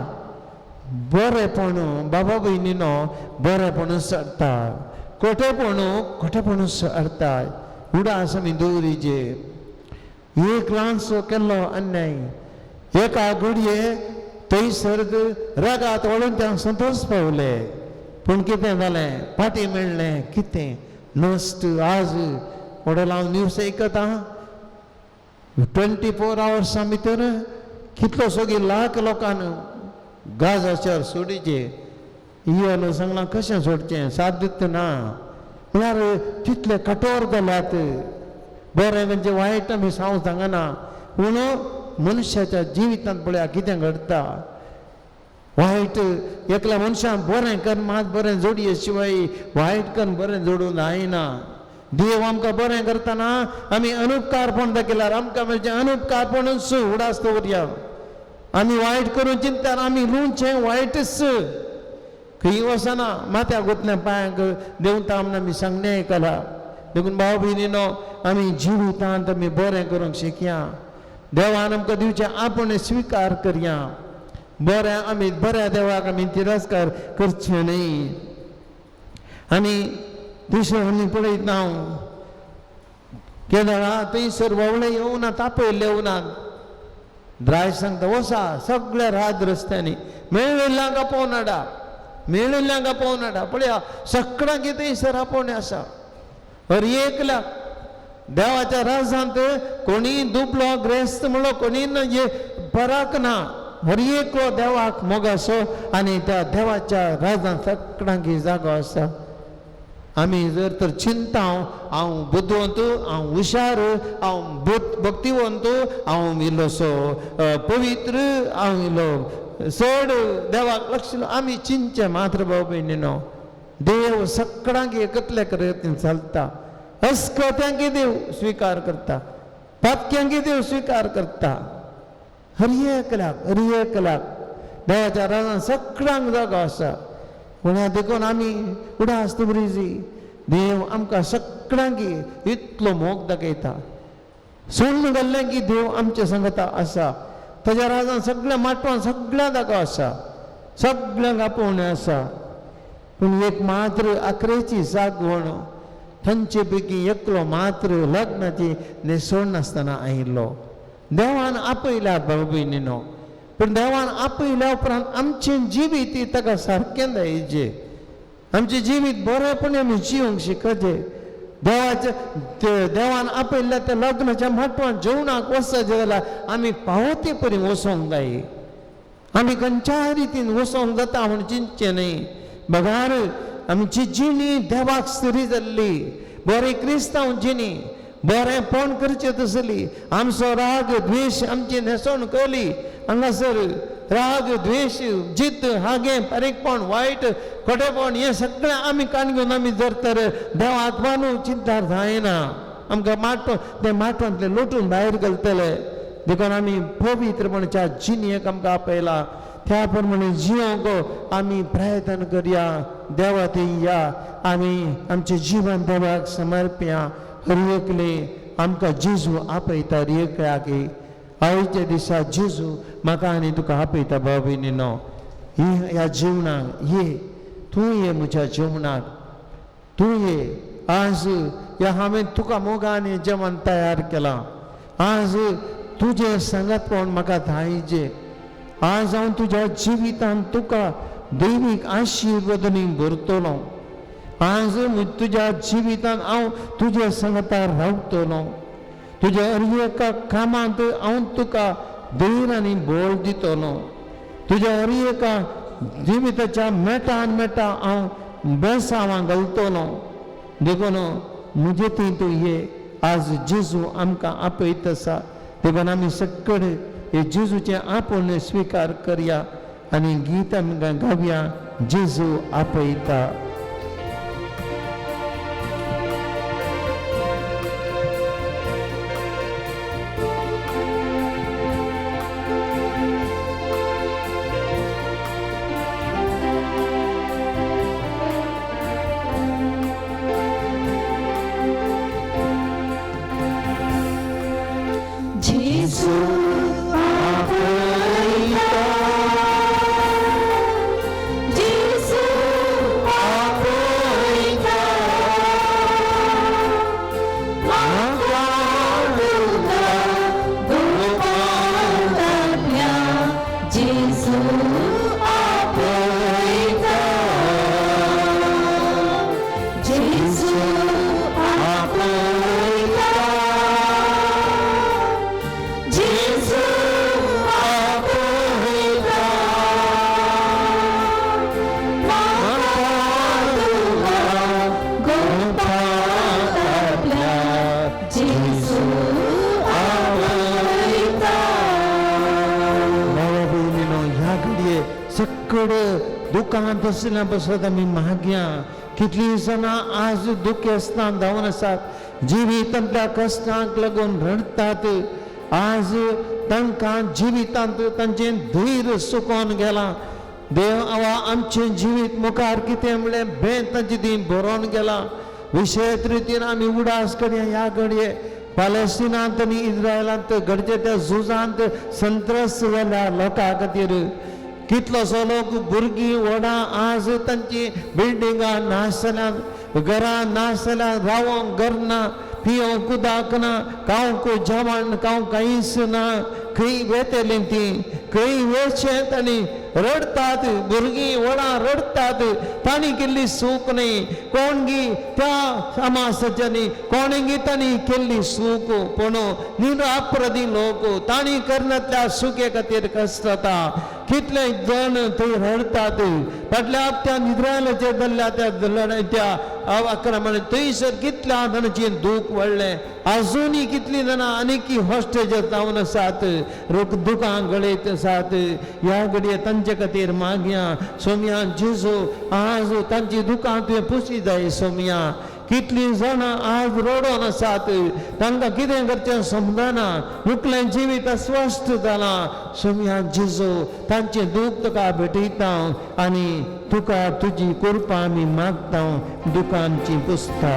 बरेपण बाबा भयणीनो बरेपण सरता, खोटेपण खोटेपण सरता. उडास आमी दवरिचे. एक ल्हानसो केल्लो अन्याय एका घडये थंयसर रागात वळून त्या संतोश पावले, पूण कितें जालें, फाटीं मेळ्ळें कितें नश्ट. आज व्हडलो हांव न्यूज आयकता, 24 आवर्सां भितर कितलो सगळी लाख लोकांक गाजाचेर सोडीचे. इयलो सांगलां कशें सोडचें, साध्य ना. म्हळ्यार तितले कठोर जाल्यात. बरें म्हणजे वायट आमी हांव सांगना, पूण मनशाच्या जिवितांत पळया कितें घडटा. वायट एकल्या मनशान बरें कर मात बरें जोडये शिवाय वायट कर बरें जोडूं जायना. देव आमकां बरें करतना आमी अनुपकारपण दाखयल्यार आमकां म्हणजे अनुपकारपणूच उडास दवरया. आमी वायट करून चिंतल्यार आमी लुंचें वायटच. खंय वचना माथ्या गुतल्या पांयांक देंवता म्हण आमी सांगणें आयकलां. देखून भाव भयणीनो आमी जिवितांत आमी बरें करूंक शिकया. देवान आमकां दिवचें आपूण स्विकार करया. बऱ्या आमी बऱ्या देवाक आमी तिरस्कार करचे न्हय. आनी दुसरें आमी पळयतना हांव केदळा थंयसर व्हवळे येवना, तापयल्ले येवना. द्राय सांगता वसा सगळ्या रात रस्त्यांनी मेळिल्ल्यांक आपोवन हाडा, मेळिल्ल्यांक आपोवन हाडा. पळया सगळ्यांक थंयसर आपोवणें आसा. हर एकल्याक देवाच्या राजांत कोणी दुबलो ग्रेस्त म्हणलो कोणी फरक ना. हर एकलो देवाक मोग आसो आनी त्या देवाच्या राजांत सगळ्यांक जागो आसा. आमी जर तर चिंता हांव बुदवंत, हांव हुशार, हांव भक्तिवंत, हांव इल्लोसो पवित्र, हांव इल्लो चड देवाक लक्ष, आमी चिंतचें मात्र भाव भयणीनो. देव सगळ्यांक एकतले करतीन चलता. अस्कत्यांक देव स्विकार करता, पातक्यांक देव स्विकार करता. हर एकल्याक, हर एकल्याक देवाच्या राजान सगळ्यांक जागो आसा. पूण देखून आमी उडास दवरिजी. देव आमकां सगळ्यांक इतलो मोग दाखयता. सोडून घाल्लें की देव आमचे सांगता आसा. ताज्या राजान सगळ्या माटवान सगळ्या जागो आसा, सगळ्यांक आपोवणें आसा. पूण एक मात्र आकरेची जागवण तांचे पैकी एकलो मात्र लग्नाची न्हेसवण नासतना आयिल्लो. देवान आपयल्या भाव भयणीनो, पूण देवान आपयल्या उपरांत आमचें जिवीत ताका सारकें जायचे. आमचें जिवीत बरेपणी आमी जिवंक शिकचे. देवाचे देवान आपयल्ल्या त्या लग्नाच्या माटवान जेवणाक वचचें जाल्यार आमी पावो ते परी वचोंक जाय. आमी खंयच्याय रितीन वचोंक जाता म्हूण चिंतचें न्हय. बगार आमची जिणी देवाक सरी जाल्ली, बरें क्रिस्तांव जिणी, बरेंपण करचें तसली. आमचो राग द्वेश आमची न्हेसवण कली. हांगासर राग द्वेश जिद्द हागें बारीकपण वायट खोटेपण हें सगळें आमी काण घेवन आमी जर तर देवाक मानू चिंतार जायना. आमकां माटो ते माटवांतले लोटून भायर घालतले. देखून आमी पवित्रपणाच्या जिणेक आमकां आपयला त्या प्रमाणे जिवंक आमी प्रयत्न करया. देवा थंय या आमी आमचें जिवन देवाक समर्पया. हर एकले आमकां जेजू आपयता. हर एकल्याक आयच्या दिसा जेजू म्हाका आनी तुका आपयता. भाव भयणीनो, ह्या जिवनाक ये, तूं ये म्हज्या जेवणाक, तूं ये. आज ह्या हांवें तुका मोगान जेवण तयार केलां. आज तुजें सांगातपण म्हाका धायजे. आज हांव तुज्या जिवितांत तुका दैवीक आशिर्वादांनी भरतलो. आज तुज्या जिवितांत हांव तुज्या सांगातार रावतलो. तुज्या हर एका कामांत हांव तुका धैर्य आनी बळ दितलो. तुज्या हर एका जिविताच्या मेटान मेटा हांव बेसांवां घालतलो. देखून म्हजे थंय तूं ये. आज जेजू आमकां आपयत आसा. देखून आमी सगळे हे जेजूचें आपोवणें स्विकार करया आनी गीत आमकां गावया. जेजू आपयता. दुकानांत आशिल्ल्या बसत आमी मागया. कितलीं जाणां आज दुखेस्तान धांवन आसात, जिवितांतल्या कश्टांक लागून रडटात. आज तांकां जिवितांत तांचें धैर्य सुकोवन गेलां. देव आवा आमचें जिवीत मुखार कितें म्हणलें बें तांची ती भरोन गेलां. विशेश रितीन आमी उडास करया ह्या घडये पॅलेस्टिनांत आनी इस्रायलांत घडचे त्या झुजांत संत्रस्त जाल्या लोकां खातीर. कितलोसो लोक भुरगीं व्हडां आज तांची बिल्डिंगां नाश जाल्यात, घरां नाश जाल्यात, रावोंक घर ना, पियोंक उदक ना, खावंक जेवण खावंक कांयच ना. खंय वेतलीं तीं, खंय वेचें तांणी रडटात. भुरगीं व्हडां रडटात. तांणी केल्ली चूक न्ही, कोणगी त्या समाजाच्यांनी कोणगी तांणी केल्ली चूक, पूण निरापराधी लोक तांणी करनातल्या सुके खातीर कश्टता. कितले जण थंय रडटात. फाटल्या हप्त्यान इस्रायलाचेर जाल्ल्या त्या त्या आक्रमण थंयसर कितल्या जाणांचें दूख वाडलें. आजुनूय कितलीं जाणां आनीक हॉस्टेज जावन आसात, दुकां गळयत आसात. ह्या घडये तांचे खातीर मागया. सोमया जेजू आज तांची दुकां तुवें पुशी जाय. सोमया कितलीं जाणां आज रडोन आसात, तांकां कितें करचें समजना, मुकलें जिवीत अस्वस्थ जालां. सोमया जेजू तांचें दूख तुका भेटयता आनी तुका तुजी कृपा आमी मागता. दुकां आमची पुसता.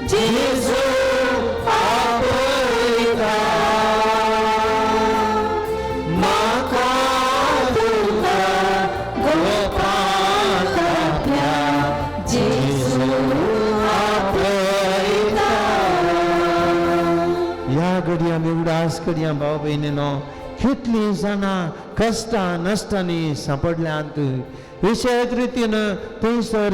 Jesus. घडये आमी उडास करया भाव भयणीनो, कितलीं जाणां कश्टां नश्टांनी सांपडल्यांत। विशेश रितीन थंयसर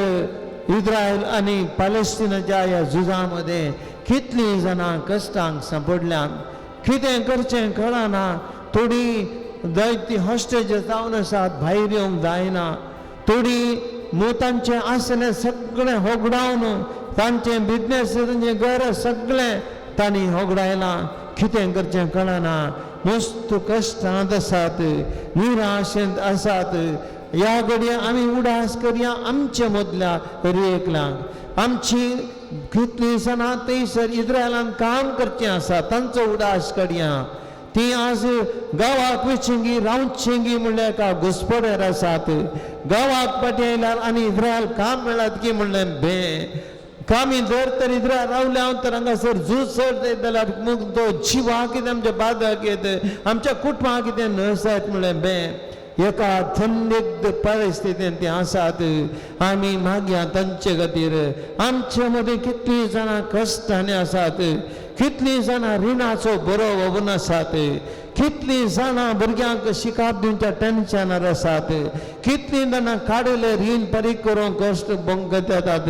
इस्रायल आनी पॅलेस्टिनाच्या ह्या झुजा मदें कितलीं जाणां कश्टांक सांपडल्यांत। कितें करचें कळना, थोडीं जायतीं हॉस्टेज जावन आसात, भायर येवंक जायना। थोडीं तांचें आसलें सगळें होगडावन, तांचें बिजनेस, तांचें घर सगळें तांणी होगडायलां। कितें करचें कळना, मस्त कश्टांत आसात, निराशेंत आसात। ह्या घडये आमी उडास करया आमचे मदल्या तरी एकल्यांक। आमची कितलीं जाणां थंयसर इस्रायलान काम करचें आसा तांचो उडास करया। ती आज गांवाक वचचेंगी रावचेंगी म्हणल्यार एका घुसपड्यार आसात। गांवाक फाटीं आयल्यार आनी इस्रायल काम मेळत की म्हणलें बें कामी जर तर इस्रायल रावल्या तर हांगासर झूज चड जायत जाल्यार तो जिवा कितें आमच्या बादाक येत, आमच्या कुटुंबाक कितें न्हय जायत म्हणलें बें एका संदिग्ध परिस्थितीन ती आसात। आमी मागया तांचे खातीर। आमचे मदीं कितलीं जाणां कश्टांनी आसात, कितलीं जाणां रिणाचो बरो वगून आसात, कितलीं जाणां भुरग्यांक शिकाप दिवच्या टेन्शनार आसात, कितलीं जाणां काडिल्लें रीण फारीक करूंक कश्ट भोंगत येतात,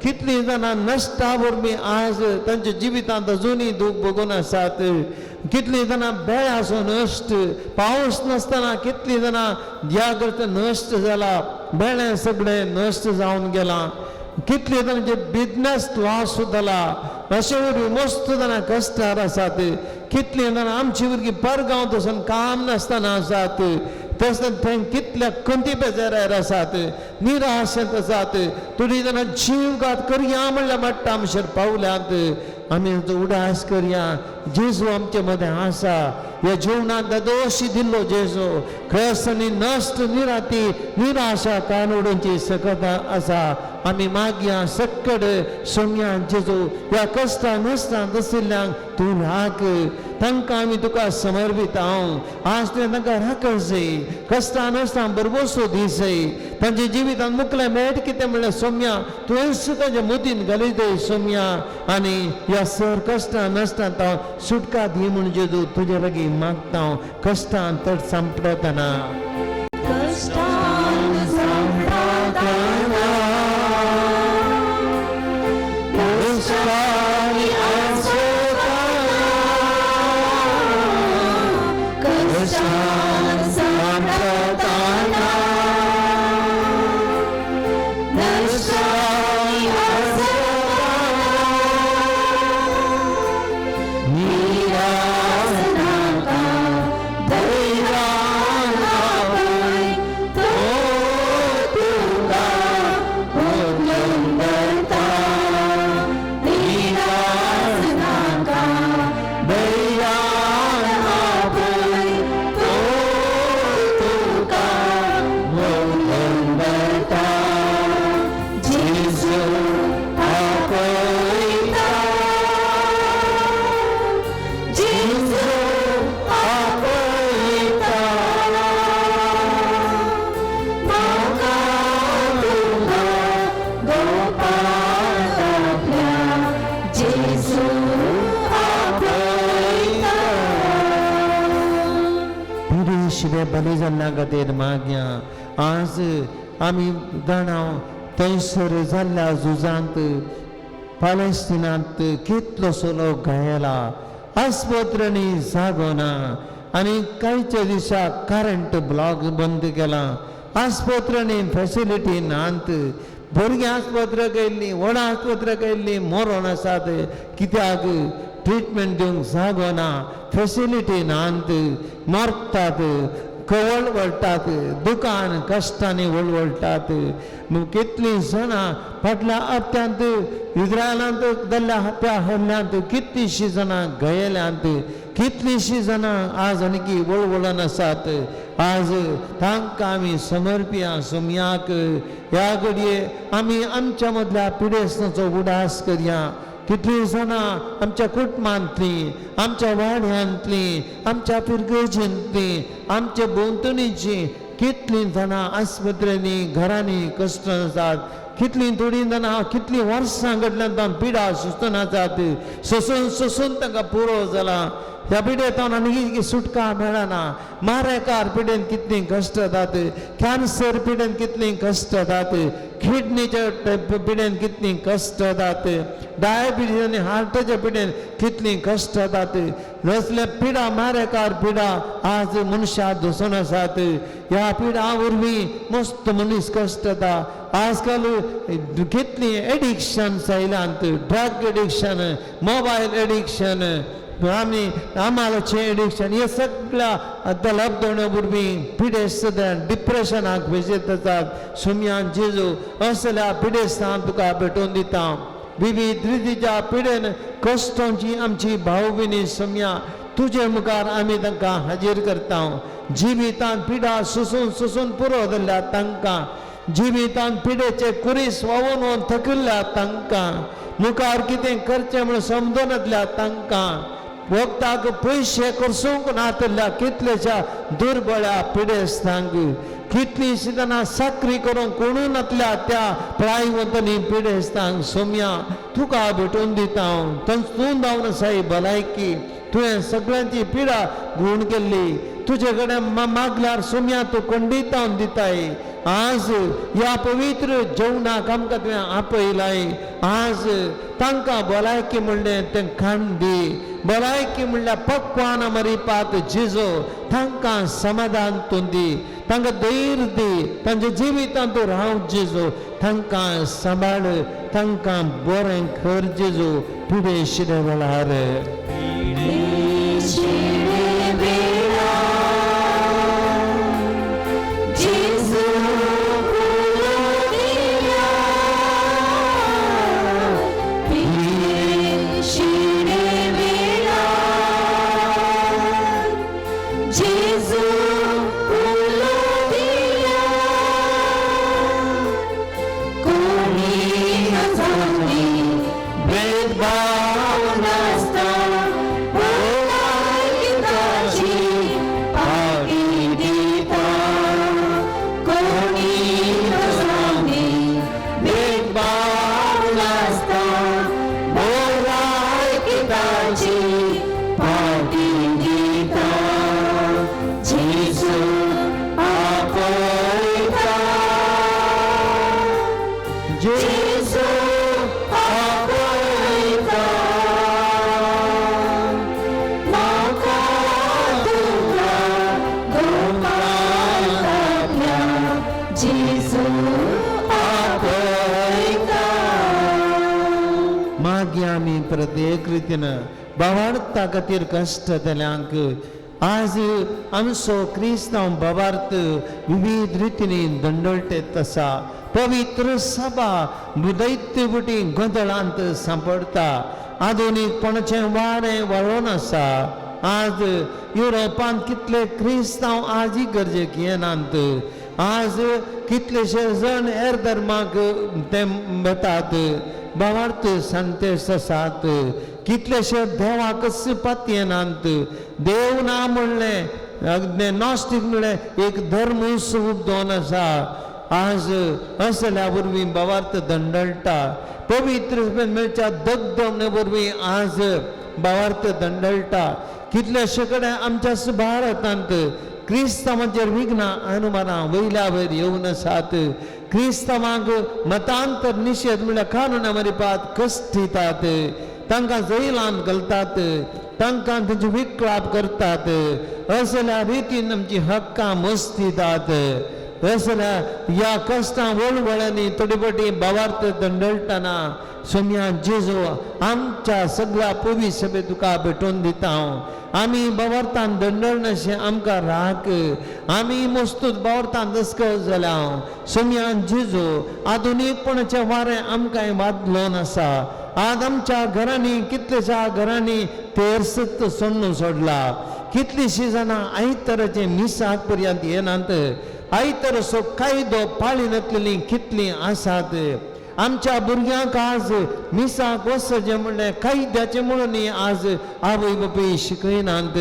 कितलीं जाणां नश्टा वरवीं आज तांच्या जिवितांत अजुनूय दूख भोगून आसात, कितलीं जाणां बेळाचो नश्ट, पावस नासतना कितलीं जाणां ह्या गरज नश्ट जाला, बेळें सगळें नश्ट जावन गेलां, कितलीं जाणांचे बिजनेस लॉस जाला, अशे वरवीं मस्त जाणां कश्टार आसात। कितलीं जाणां आमची भुरगीं परगांव वचून काम नासतना आसात, तशें थंय कितल्या खंती बेजारार आसात, निराशेंत आसात। थोडीं जाणां जीवघात करया म्हणल्यार मट्टा आमचेर पावल्यात। आमी उडास करया, जेजू आमचे मदें आसा। ह्या जिवनांत दोशी दिल्लो जेजू क्रस आनी नश्ट निराती निराशा कान उडोवची सकत आसा। आमी मागया सक्कड सोम्या जेजू ह्या कश्टां नश्टांत आशिल्ल्यांक तूं राख, तांकां आमी तुका समर्पित हांव। आज तुवें तांकां राखण जाय, कश्टां नश्टां भरवसो दी जाय, तांच्या जिवितांत मुखलें मेट कितें म्हणल्यार सोम्या तुवेंच तांच्या मुतीन घाली जाय सोम्या, आनी ह्या सर कश्टां नश्टांत हांव सुटका दी म्हूण जेजू तुजे लागीं मागता हांव। कश्टां तर सांपडतना बली जाल्ल्या खातीर मागया। आज आमी जाणा थंयसर जाल्ल्या झुजांत पॅलेस्टिनांत कितलोसो लोक घायला, आस्पत्र्यांनी जागो ना आनी कांयच्या दिसा करंट ब्लॉक बंद केला, आस्पत्र्यांनी फेसिलिटी नात, भुरगीं आस्पत्र्याक येयल्लीं, व्हडा आस्पत्र्याक येयल्लीं मरोन आसात, कित्याक ट्रिटमेंट दिवंक जागो ना, फेसिलिटी नात, मरतात, वळवळटात, दुकान कश्टांनी वळवळटात। कितलीं जाणां फाटल्या हप्त्यांत इस्रायलांत जाल्ल्या त्या हल्ल्यांत कितलींशीं जाणां गयल्यांत, कितलींशीं जाणां आज आणकी वळवळून आसात। आज तांकां आमी समर्पिया सोमयाक। ह्या घडये आमी आमच्या मदल्या पिडेस्तांचो उडास करया। कितलीं जाणां आमच्या कुटुंबांतलीं, आमच्या वाड्यांतलीं, आमच्या पिरगर्जेंतलीं, आमच्या भोंवतणीचीं कितलीं जाणां आस्पत्र्यांनी घरांनी कश्ट आसात। कितलीं थोडीं जाणां कितलीं वर्सां घडल्यान तांकां पिडा सुस्तून आसात, सोसून सोसून तांकां पुरो जालां. ह्या पिडेंत आनी सुटका मेळना. मारेकार पिडेन कितलीं कश्ट जातात, कॅन्सर पिडेन कितलीं कश्ट जातात, किडनीच्या पिडेन कितलीं कश्ट जातात, डायबिटीज आनी हार्टाच्या पिडेन कितलीं कश्ट जातात. असले पिडा मारेकार पिडा आज मनशां दसून आसात. ह्या पिडा वरवीं मस्त मनीस कश्ट जाता. आजकाल कितलीं एडिक्शन्स आयल्यांत, ड्रग एडिक्शन, मोबायल एडिक्शन, आमी आमालाचें एडिक्शन, हे सगळ्या लॉकडावना वरवीं पिडेस्त डिप्रेशनाक भेजत आसात. सुमयान जेजू असल्या पिडेस्तांक तुका भेटोवन दिता. विविध रितीच्या पिडेन कश्टांची आमची भाव भयणी सुमया तुजे मुखार आमी तांकां हाजीर करता. जिवितांत पिडा सोसून सोसून पुरो जाल्ल्या तांकां, जिवितांत पिडेचे कुरीस व्हांवून व्हांवन थकिल्ल्या तांकां, मुखार कितें करचें म्हूण समजनातल्या तांकां, वखदाक पयशे खर्चूंक नातल्या कितल्याच्या दुर्बळ्या पिडेस्तांक, कितलींशीं जाणां साकरी करूंक कोणू नातल्या त्या प्रायवंतनी पिडेस्तांक सोम्या तुका भेटोवन दिता. तूं जावन आसाय भलायकी, तुवें सगळ्यांची पिडा गूण केल्ली. तुजे कडेन मागल्यार सोम्या तूं खंडीत दिताय. आज ह्या पवित्र जेवणाक आमकां तुवें आपयलाय. आज तांकां भलायकी म्हणलें तें खाण दी, भलायकी म्हणल्यार पक्वान मरिपात जिजो तांकां समाधान तूं दी, तांकां धैर्य दी, तांच्या जिवितांत तूं राव जेजू, तांकां सांबाळ, तांकां बरें कर जेजू. पिडे शिरे वेळार प्रत्येक रितीन बाबार्था खातीर कश्ट जाल्यांक आज आमचो क्रिस्तांव बाबार्थ विविध रितीनी दंडळटेत आसा. पवित्र सभा दैत्य बुटी गोंदळांत सांपडटा. आधुनीकपणाचें वारें व्हाळोन आसा. आज युरोपांत कितले क्रिस्तांव आजय गरजेक येनात. आज कितलेशे जण हेर धर्माक ते वतात, भावार्थ संतेश आसात. कितलेशे देवाकच पातयेनात. देव ना म्हणलें, नास्तीक म्हणलें एक धर्म उपदोन आसा. आज असल्या वरवीं भावार्थ दंडळटा. पवित्र मेळच्या दगदमणे वरवीं आज भावार्थ दंडळटा. कितलेशे कडेन आमच्या भारतांत क्रिस्तांवाचेर विघ्नां अनुमानां वयल्या वयर येवन आसात. क्रिस्तांवांक मतांतर निशेध म्हणल्यार कानुना मरिपात कश्ट दितात, तांकां जैलांत घालतात, तांकां तेंचे विकळाप करतात. असल्या रितीन आमची हक्कां मस्तितात. असल्या ह्या कश्टां वळवळ्यांनी थोडी फावटी भावार्थ दंडळटना सोम्या जेजू आमच्या सगळ्या पवी सभे तुका भेटोवन दिता. हांव आमी भावार्थान दंडळनाशें आमकां राख. आमी मस्तूच भावार्थान दस्कल जाल्या. सोम्यान जेजू आधुनीकपणाचें वारें आमकां वादलोन आसा. आज आमच्या घरांनी कितल्याश्या घरांनी तेरसत सोडून सोडला. कितलींशीं जाणां आयताराचें मिसाक पर्यंत येनात. आयताराचो कायदो पाळिनातलेलीं कितलीं आसात. आमच्या भुरग्यांक आज मिसाक वचचें म्हणलें कायद्याचें म्हणून आज आवय बापूय शिकयनात.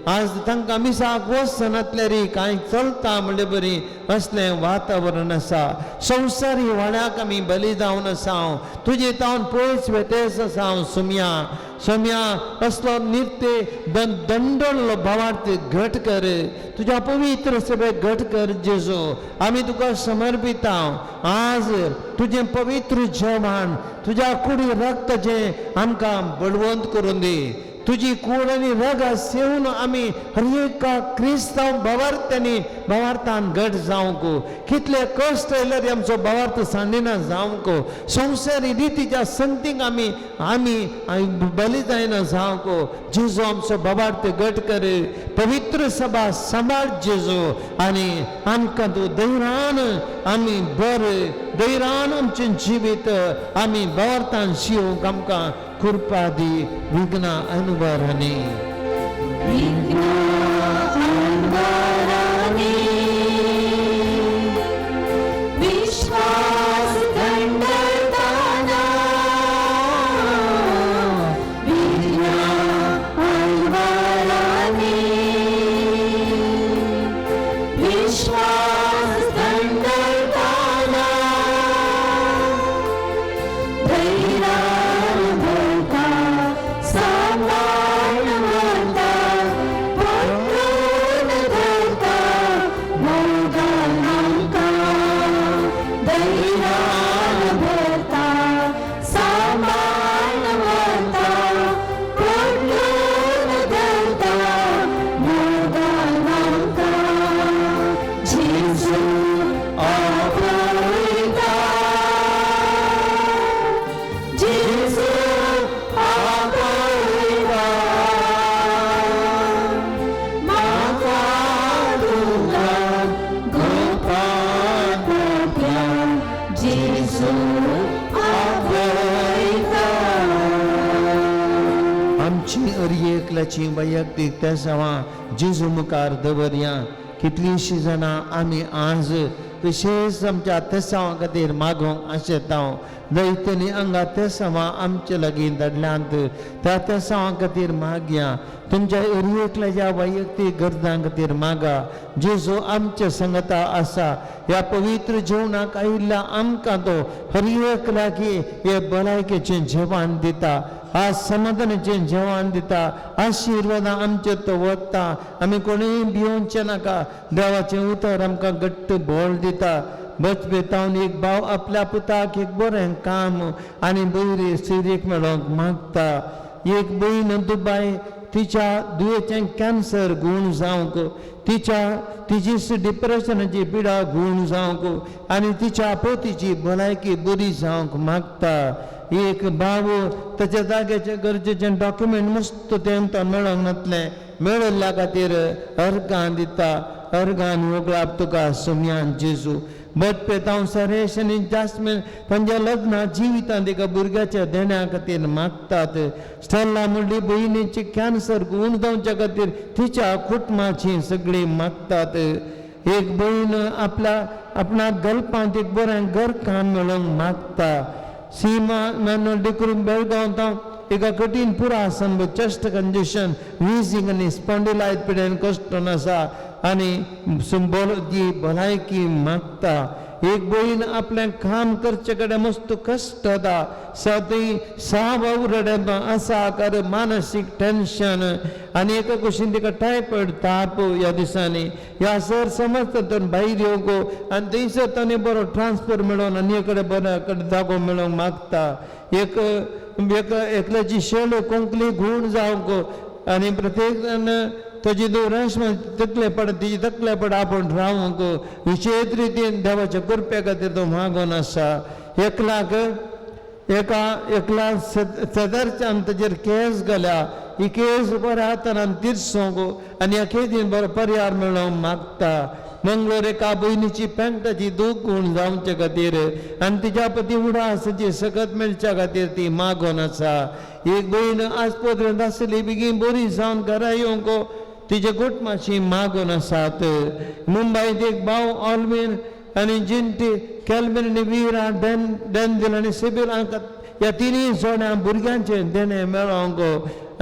आज तांकां मिसाक वचनातल्यारी कांय चलता म्हणले बरी असलें वातावरण आसा. संवसारी वाड्याक आमी बली जावन आसा, तुजे तावन पयस वेतेस आसा. सुमया सोम्या असलो निर्ते दंडलो भावार्थ घट कर, तुज्या पवित्र सभेक घट कर जेजू. आमी तुका समर्पिता आज तुजें पवित्र जेवण, तुज्या कुडी रक्ताचें आमकां बळवंत करून दी. तुजी कूड आनी रगात सेवन आमी हर एका क्रिस्तांव भावार्थ्यांनी भावार्थान घट जावंक, कितले कश्ट आयल्यार आमचो भावार्थ सांडिना जावंक, संवसारी रितीच्या संतीक आमी आमी बली जायना जावंक. जेजू आमचो भावार्थ घट कर, पवित्र सभा सांबाळ जेजू, आनी आमकां तूं धैर्यान आमी बरें धैर्यान आमचें जिवीत आमी भावार्थान शिवंक आमकां कृपा दी. विघ्ना अनवरांनी विश्वास थंडताना विघ्ना अनवरांनी विश्वास थंडताना धैर्यान भरता सांबाळ व्हरता पटून धरता मोगान आमकां धैर्यान भरता सांबाळ व्हरता पटून धरता मोगान आमकां जेजू आपयता जेजू आपयता म्हाका तुका गोपान गोप्यान जेजू आपयता. आमची अरयेकल्याची वैयक्तीक तेसांवां जेजू मुखार दवरया. कितलींशीं जाणां आमी आज विशेश आमच्या तेसांवां खातीर मागोवंक आशेता. दैत्यानी हांगा तेसांवां आमचे लागीं धाडल्यांत, त्या तेसांवां खातीर मागया. तुमच्या एरियेतल्या वैयक्तीक गरजां खातीर मागा. जेजू आमचे संगता आसा. ह्या पवित्र जेवणाक आयिल्ल्या आमकां तो हर एक लागीं हे भलायकेचें जेवण दिता, आज समाधानाचें जेवण दिता, आशिर्वादां आमचे तो वता. आमी कोणूय भिवचें नाका. देवाचें उतर आमकां घट्ट बळ दिता. बचबेतावन एक भाव आपल्या पुताक एक बरें काम आनी बरी सिरीक मेळोवंक मागता. एक भयण दुबाय तिच्या दुयेचें कॅन्सर गूण जावंक, तिच्या तिची डिप्रेशनाची पिडा गूण जावंक आनी तिच्या पोतीची भलायकी बरी जावंक मागता. एक भाव ताच्या जाग्याचें गरजेचें डॉक्युमेंट मस्त तेंकां मेळोंक नासलें, मेळिल्ल्या खातीर अर्गां दिता. अर्गान वगळाप तुका सुमयान जेजू. बटपेतांव सरेश आनी जास्मीन तांच्या लग्ना जिवितांत एका भुरग्याच्या देण्या खातीर मागतात. स्टेल्ला म्हणली भयणीची कॅन्सर गूण जावच्या खातीर तिच्या कुटुंबाची सगळीं मागतात. एक भयण आपल्या आपणाक गल्पांत एक बरें घर काम मेळोवंक मागता. सीमा मेनल डिक्रून बेळगांव तावन एका कठीण पुरासन चेस्ट कंजेशन विजींग आनी स्पॉन्डिलायट पिडेन कश्टन आसा आनी ती भलायकी मागता. एक भयण आपलें काम करचे कडेन मस्त कश्ट जाता, सदां साव रडत आसा कारण मानसीक टेन्शन आनी एका कुशीन तिका टायफॉयड ताप ह्या दिसांनी ह्या सर समजता तो भायर येवंक आनी थंयसर ताणें बरो ट्रान्सफर मेळोवन आनी कडेन बरो कडेन जागो मेळोवंक मागता. एक एकल्याची शेळ कोंकली गूण जावंक आनी प्रत्येक जाण ताजी रेश तकले पड तिजी तकले पड आपूण रावंक विशेश रितीन देवाच्या कृपे खातीर तो मागोन आसा. एकलाक एका एकला सदरच्यान ताजेर केस घाल्या, ही केस बऱ्या हातान तिरसोंक आनी ह्या केदीन बरो पर्याय मेळोवंक मागता. मंगळूर एका भयणीची पेंटाची दूख गूण जावचे खातीर आनी तिच्या पती उडासाची सकत मेळच्या खातीर ती मागोन आसा. एक भयण आस्पत्रेंत आसली बेगीन बरी जावन घरा येवंक तिजे कुटुंबाची मागोन आसात. मुंबयत एक भाव ऑलवीन आनी जिंटी कॅल्वीन आनी विरा डॅन डॅनदिल आनी सिबील हांकां ह्या तिनूय जोड्यां भुरग्यांचें देणें मेळोवंक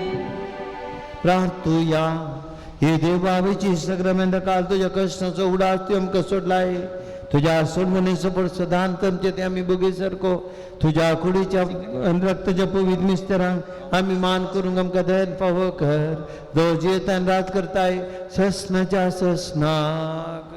प्रार्थुया. हे देवावेची सग्रमेंत काल तुज्या कष्टाचो उडास तूं आमकां सोडलाय. तुज्या सोडमणीचो पड सदांत आमचे ते आमी बगी सारको तुज्या कुडीच्या रक्ताच्या पवित्र मिस्तरांक आमी मान करूंक आमकां दयन फावो कर. जो जियेतान राज करताय ससनाच्या ससनाक.